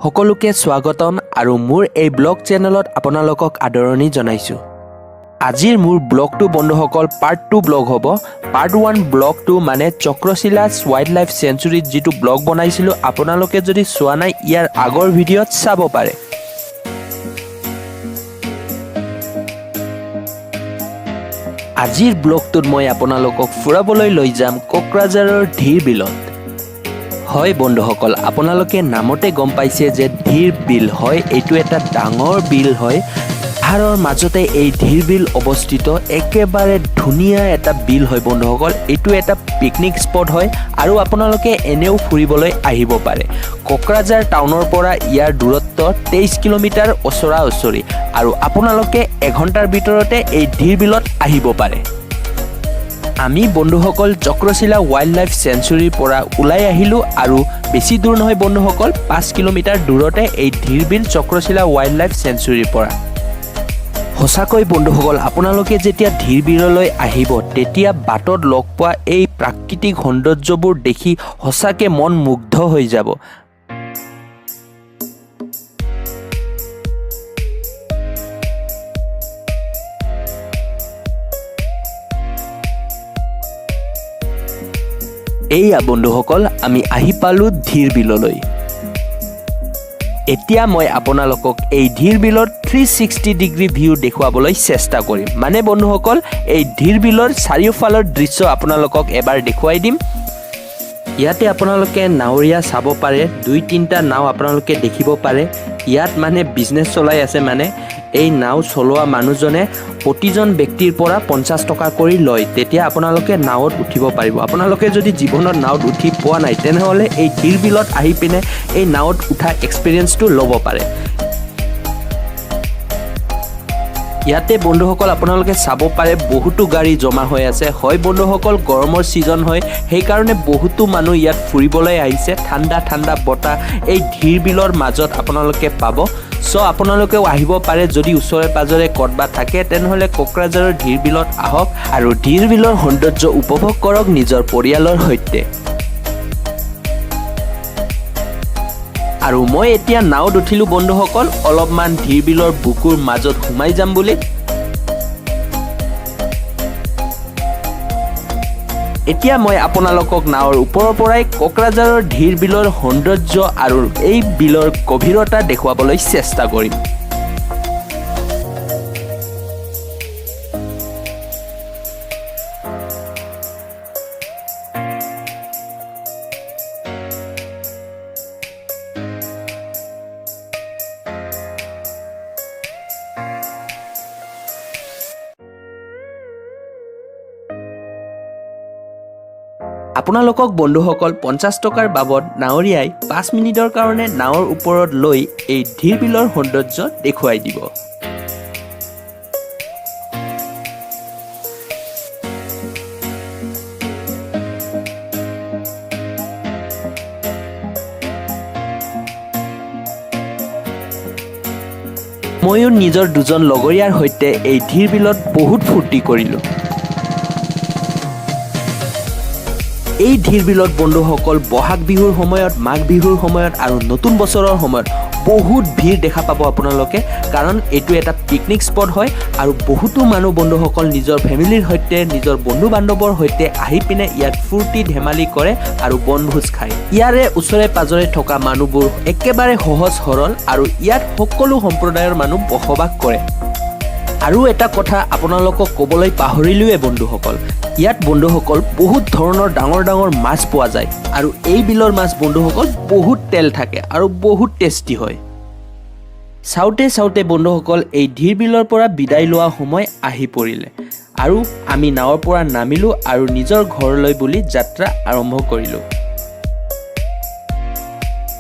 সকলোকে স্বাগতম আৰু মোৰ এই ব্লগ চেনেলত আপোনালোকক আদৰণি জনাইছোঁ। আজিৰ মোৰ ব্লগটো বন্ধুসকল পাৰ্ট 2 ব্লগ হ'ব। পাৰ্ট 1 ব্লগটো মানে চক্ৰশিলা ৱাইল্ড লাইফ চেঞ্চুৰীত যিটো ব্লগ বনাইছিলোঁ, আপোনালোকে যদি চোৱা নাই, ইয়াৰ আগৰ ভিডিঅ'ত চাব পাৰে। আজিৰ ব্লগটোত মই আপোনালোকক ফুৰাবলৈ লৈ যাম কোকৰাঝাৰৰ ধীৰ বিলত। হয় বন্ধুসকল, আপোনালোকে নামতে গম পাইছে যে ধীৰ বিল হয়, এইটো এটা ডাঙৰ বিল হয়। পাহাৰৰ মাজতে এই ধীৰ বিল অৱস্থিত। একেবাৰে ধুনীয়া এটা বিল হয় বন্ধুসকল। এইটো এটা পিকনিক স্পট হয় আৰু আপোনালোকে এনেও ফুৰিবলৈ আহিব পাৰে। কোকৰাঝাৰ টাউনৰ পৰা ইয়াৰ দূৰত্ব 23 কিলোমিটাৰ ওচৰা ওচৰি আৰু আপোনালোকে এঘণ্টাৰ ভিতৰতে এই ধীৰ বিলত আহিব পাৰে। আমি বন্ধুসকল চক্ৰশিলা ৱাইল্ড লাইফ চেঞ্চুৰীৰ পৰা ওলাই আহিলোঁ আৰু বেছি দূৰ নহয় বন্ধুসকল, 5 কিলোমিটাৰ দূৰতে এই ধীৰ বিল চক্ৰশিলা ৱাইল্ড লাইফ চেঞ্চুৰীৰ পৰা। সঁচাকৈ বন্ধুসকল, আপোনালোকে যেতিয়া ধীৰ বিললৈ আহিব, তেতিয়া বাটত লগ পোৱা এই প্ৰাকৃতিক সৌন্দৰ্যবোৰ দেখি সঁচাকৈ মন মুগ্ধ হৈ যাব। এইয়া বন্ধুসকল, আমি আহি পালোঁ ধীৰ বিললৈ। এতিয়া মই আপোনালোকক এই ধীৰ বিলৰ 360 ডিগ্ৰী ভিউ দেখুৱাবলৈ চেষ্টা কৰিম। মানে বন্ধুসকল, এই ধীৰ বিলৰ চাৰিওফালৰ দৃশ্য আপোনালোকক এবাৰ দেখুৱাই দিম। ইয়াতে আপোনালোকে নাৱৰীয়া চাব পাৰে, দুই তিনিটা নাও আপোনালোকে দেখিব পাৰে। ইয়াত মানে বিজনেছ চলাই আছে। মানে এই নাও চলোৱা মানুহজনে প্ৰতিজন ব্যক্তিৰ পৰা 50 টকা কৰি লয়, তেতিয়া আপোনালোকে নাৱত উঠিব পাৰিব। আপোনালোকে যদি জীৱনত নাৱত উঠি পোৱা নাই, তেনেহ'লে এই ধীৰ বিলত আহি পিনে এই নাৱত উঠা এক্সপিৰিয়েঞ্চটো ল'ব পাৰে। ইয়াতে বন্ধুসকল, আপোনালোকে চাব পাৰে, বহুতো গাড়ী জমা হৈ আছে। হয় বন্ধুসকল, গৰমৰ ছিজন হয়, সেইকাৰণে বহুতো মানুহ ইয়াত ফুৰিবলৈ আহিছে। ঠাণ্ডা ঠাণ্ডা বতাহ এই ধীৰ বিলৰ মাজত আপোনালোকে পাব। চ' আপোনালোকেও আহিব পাৰে। যদি ওচৰে পাজৰে ক'ৰবাত থাকে, তেনেহ'লে কোকৰাঝাৰৰ ধীৰ বিলত আহক আৰু ধীৰ বিলৰ সৌন্দৰ্য উপভোগ কৰক নিজৰ পৰিয়ালৰ সৈতে। আৰু মই এতিয়া নাৱত উঠিলোঁ বন্ধুসকল, অলপমান ধীৰ বিলৰ বুকুৰ মাজত সোমাই যাম বুলি। এতিয়া মই আপোনালোকক নাৱৰ ওপৰৰ পৰাই কোকৰাঝাৰৰ ধীৰ বিলৰ সৌন্দৰ্য আৰু এই বিলৰ গভীৰতা দেখুৱাবলৈ চেষ্টা কৰিম। আপোনালোকক বন্ধুসকল, 50 টকাৰ বাবদ নাৱৰীয়াই 5 মিনিটৰ কাৰণে নাৱৰ ওপৰত লৈ এই ধীৰ বিলৰ সৌন্দৰ্য দেখুৱাই দিব। ময়ো নিজৰ দুজন লগৰীয়াৰ সৈতে এই ধীৰ বিলত বহুত ফূৰ্তি কৰিলোঁ। এই ধীৰ বিলত বন্ধুসকল, বহাগ বিহুৰ সময়ত, মাঘ বিহুৰ সময়ত আৰু নতুন বছৰৰ সময়ত বহুত ভিৰ দেখা পাব আপোনালোকে, কাৰণ এইটো এটা পিকনিক স্পট হয় আৰু বহুতো মানুহ বন্ধুসকল নিজৰ ফেমিলিৰ সৈতে, নিজৰ বন্ধু বান্ধৱৰ সৈতে আহি পিনে ইয়াত ফূৰ্তি ধেমালি কৰে আৰু বনভোজ খায়। ইয়াৰে ওচৰে পাজৰে থকা মানুহবোৰ একেবাৰে সহজ সৰল আৰু ইয়াত সকলো সম্প্ৰদায়ৰ মানুহ বসবাস কৰে। আৰু এটা কথা আপোনালোকক ক'বলৈ পাহৰিলোৱে বন্ধুসকল, ইয়াত বন্ধুসকল বহুত ধৰণৰ ডাঙৰ ডাঙৰ মাছ পোৱা যায় আৰু এই বিলৰ মাছ বন্ধুসকল বহুত তেল থাকে আৰু বহুত টেষ্টি হয়। চাওঁতে চাওঁতে বন্ধুসকল, এই ধীৰ বিলৰ পৰা বিদায় লোৱা সময় আহি পৰিলে আৰু আমি নাৱৰ পৰা নামিলোঁ আৰু নিজৰ ঘৰলৈ বুলি যাত্ৰা আৰম্ভ কৰিলোঁ।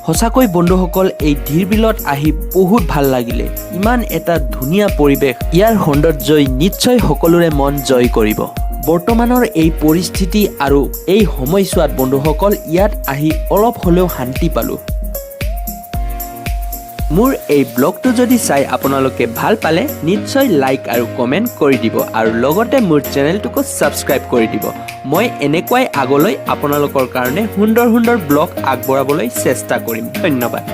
সঁচাকৈ বন্ধুসকল, এই ধীৰ বিলত আহি বহুত ভাল লাগিলে। ইমান এটা ধুনীয়া পৰিৱেশ, ইয়াৰ সৌন্দৰ্যই নিশ্চয় সকলোৰে মন জয় কৰিব। বৰ্তমানৰ এই পৰিস্থিতি আৰু এই সময়ছোৱাত বন্ধুসকল, ইয়াত আহি অলপ হ'লেও শান্তি পালোঁ। মোৰ এই ব্লগটো যদি চাই আপোনালোকে ভাল পালে, নিশ্চয় লাইক আৰু কমেণ্ট কৰি দিব আৰু লগতে মোৰ চেনেলটোকো ছাবস্ক্ৰাইব কৰি দিব। মই এনেকুৱাই আগলৈ আপোনালোকৰ কাৰণে সুন্দৰ সুন্দৰ ব্লগ আগবঢ়াবলৈ চেষ্টা কৰিম। ধন্যবাদ।